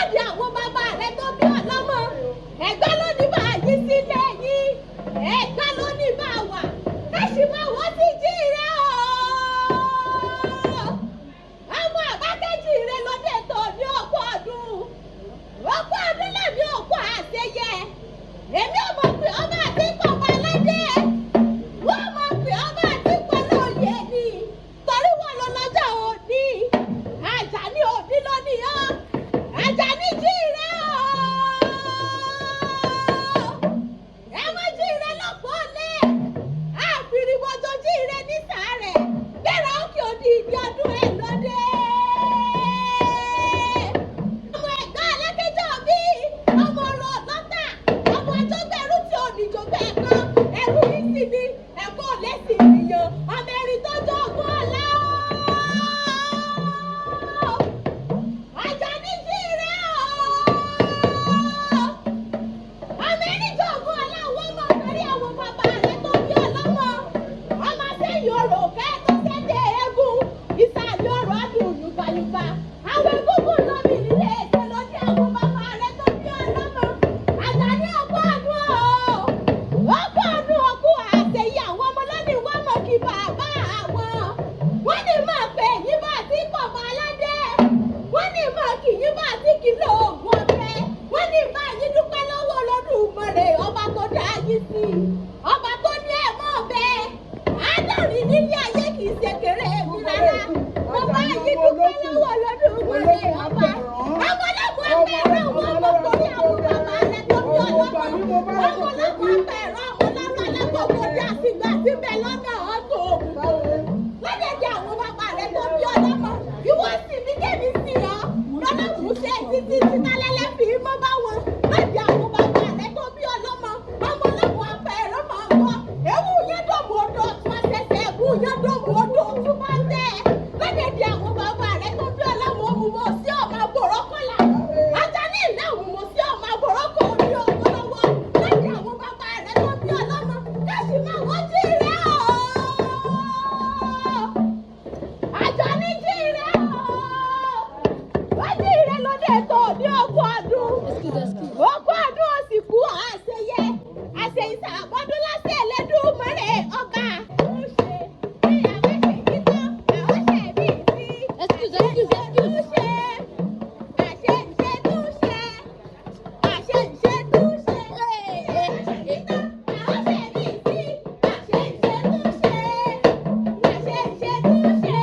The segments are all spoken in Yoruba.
Lọ́dẹ àwọn bàbá rẹ tó bí ọlọ́mọ. Ẹ̀gbá ló ní bá yí sílé yín. Ẹ̀gbá ló ní bá wà. Káṣí máa wọ́n ti jí rẹ o. Ọmọ àbákẹ́jì rẹ lóde tó ní ọ̀pọ̀ ọdún. Ọ̀pọ̀ ọdún lẹ́mí ọ̀pọ̀ àṣeyẹ. Èmi ò mọ̀ pé ọmọ àti pọ̀pọ̀ aládé. Wọ́n mọ̀ pé ọmọ àti pọ̀lọ́ òye ni. Torí wọn lọ lọ́jọ́ òní. Àjàní òní lónìí ọ́. Àjàní jí rẹ o. Ẹ má jí rẹ lọ́pọ̀ lé. Àfìrìbọ̀jọ̀ jí rẹ ní sàárẹ̀. Gbéra òkè òdì ìdí ọdún ẹ̀ lóde. Ọmọ ẹ̀gbọ́n alákẹ́jọ́ bí ọmọ ọ̀rọ̀ lọ́tà. Ọmọ àjọgbẹ̀rú tí ò ní jọgbẹ́ ẹ̀kan. Ẹ̀rú ní sí ni ẹ̀kọ́ lẹ́sìn ènìyàn. Ọmọ ẹ̀rín tó jọ ọgbọ́n ọ̀la. Àjàní jí rẹ o. Ọmọ ẹni jọ ọgbọ́n ọ̀la wọ́n mọ̀ torí àwọn bàbá rẹ tó bí ọlọ́mọ. Ọmọ sẹ́yìn orò kẹ́ẹ̀tọ́ sẹ́dẹ̀ eégún. Ìsàlẹ̀ ọ̀rọ̀ adùn yùgbàyùgbà. Àwọn egúngún lọ́mì nílé ètò lóní àwọn bàbá rẹ tó bí ọlọ́mọ. Àjàní ọkọ ọdún o. Ọkọ ọdún ọkọ àtẹ̀yẹ àwọn ọmọ lónìí wọ́n mọ̀ kí bàbá àwọn. Wọ́n ní máa pè yín bá àti pọ̀mọ́ aládé. Wọ́n ní máa kì yín bá àti kìlọ̀ oògùn ọ̀fẹ́. Wọ́n ní máa yín dúpẹ́ lọ́wọ́ Olódùmarè ọba tó dá yín sí. Ọba tó ní ẹ̀ mọ́ bẹ́ẹ̀. Àádọ́rin nílé ayé kì í ṣe kéré mi rárá. Mo bá yín dúpẹ́ lọ́wọ́ Olódùmarè ọba. Ọmọ ọlọ́mọ apẹ̀rẹ̀ wọn mọ̀ torí àwọn bàbá rẹ̀ tó bí ọlọ́mọ. Ọmọ ọlọ́mọ apẹ̀rẹ̀ ọmọ ọlọ́run alágbogbo dé àfìgbà síbẹ̀ lọ́nà ọ̀tún òkùnkùn. Lọ́dẹ̀dẹ̀ àwọn bàbá rẹ̀ tó bí ọlọ́mọ. Ìwọ sì ní kẹ́mi sí ọ. Lọ́nà múṣẹ́ títí títálẹ́lẹ́ fi mọ́ bá wọn. Lọ́dẹ̀ àwọn bàbá rẹ̀ tó bí ọlọ́mọ. Ọmọ ọlọ́mọ apẹ̀rẹ̀ máa ń gbọ́. Ewu yẹn dòmù odò ọ̀tún àṣẹṣẹ ẹ̀bù yẹn dòmù odò ọ̀tún máa ń tẹ̀. Lọ́dẹ̀dẹ̀ àwọn bàbá rẹ̀ tó bí ọlọ́mọ òmùmọ̀ sí ọmọ àbòrọ́kọ̀là. Àjàní ìlà òmùmọ̀ sí ọmọ àbòrọ́kọ̀ òní ọ̀pọ̀lọwọ́. Lọ́dẹ̀ àwọn bàbá rẹ̀ tó bí ọlọ́mọ. Káṣí máa wọ́n jí rẹ̀ o. Àjàní jí rẹ̀ o. Wọ́n jí rẹ̀ lóde tó ní ọkọ̀ ọdún. Ọkọ̀ ọdún òsì kú àṣeyẹ. Àṣeyìṣà àbọ̀dún lásẹ̀ Ẹlẹ́dùmarè ọ̀gá. Ó ṣe bí àwọn ṣe yí tán, àwọn ṣe mí sí. Excuse, excuse, excuse. Àṣẹ ìṣe tún ṣe. Àṣẹ ìṣe tún ṣe. Àwọn ṣe mí sí. Àṣẹ ìṣe tún ṣe. Àṣẹ ìṣe tún ṣe.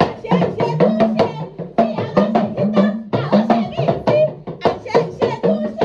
Àṣẹ ìṣe tún ṣe. Bí àwọn ṣe yí tán, àwọn ṣe mí sí. Àṣẹ ìṣe tún ṣe.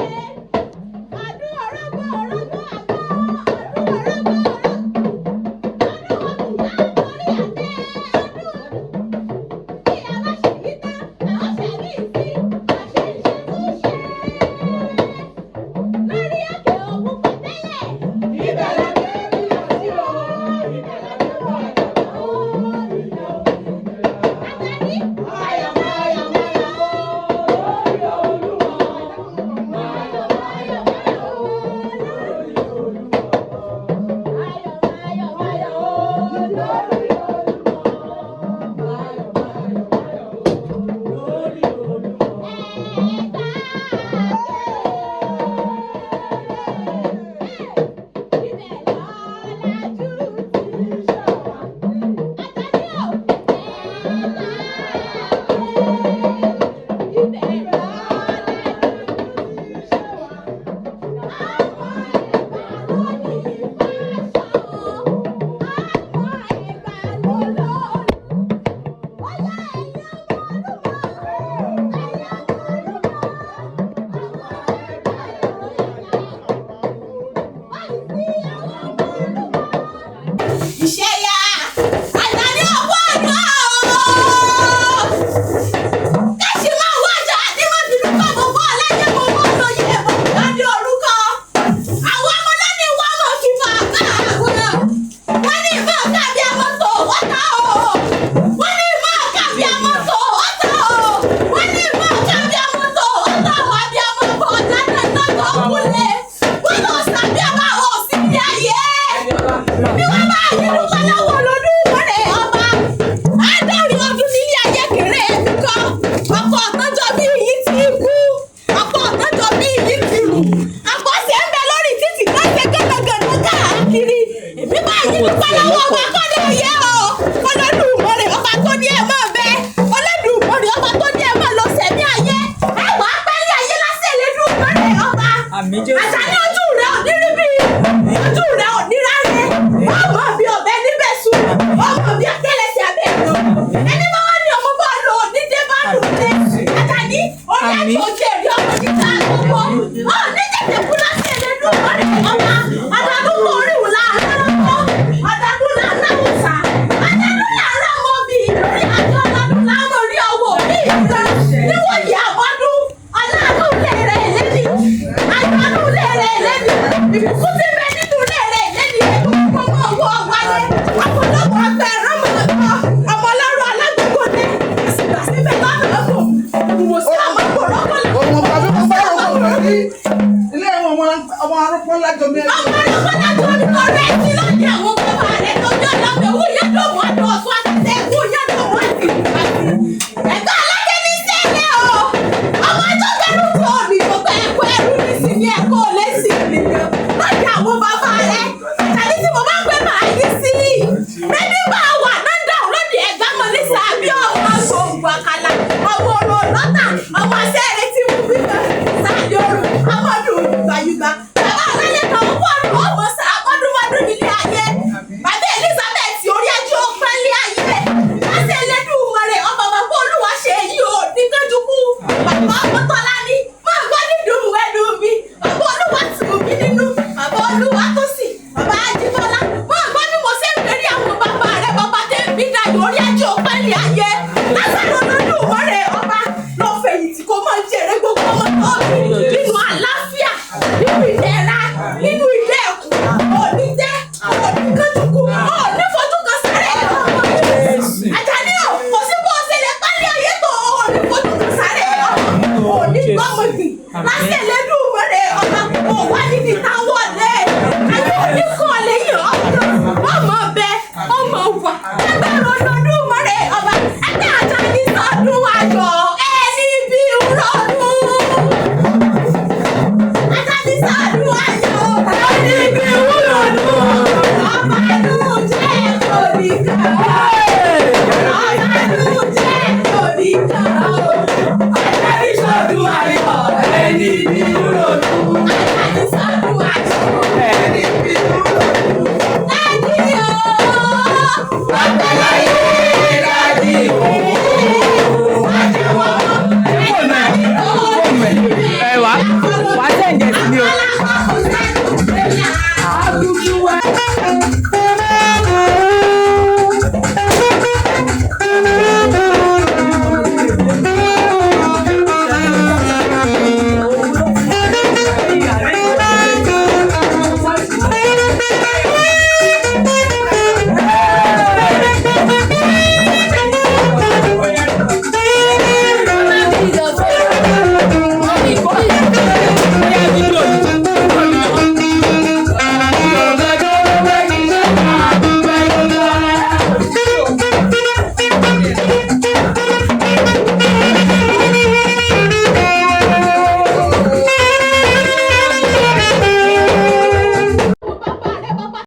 Ọmọ ọlọ́gbọ́n tó ń tọrọ ẹtí lóde àwọn bàbá rẹ̀ tó bí ọlọ́mọ ewu yẹn ló wọ́n lọ sọ àtẹ̀sẹ̀ ewu yẹn ló wọ́n ti ìlú àti.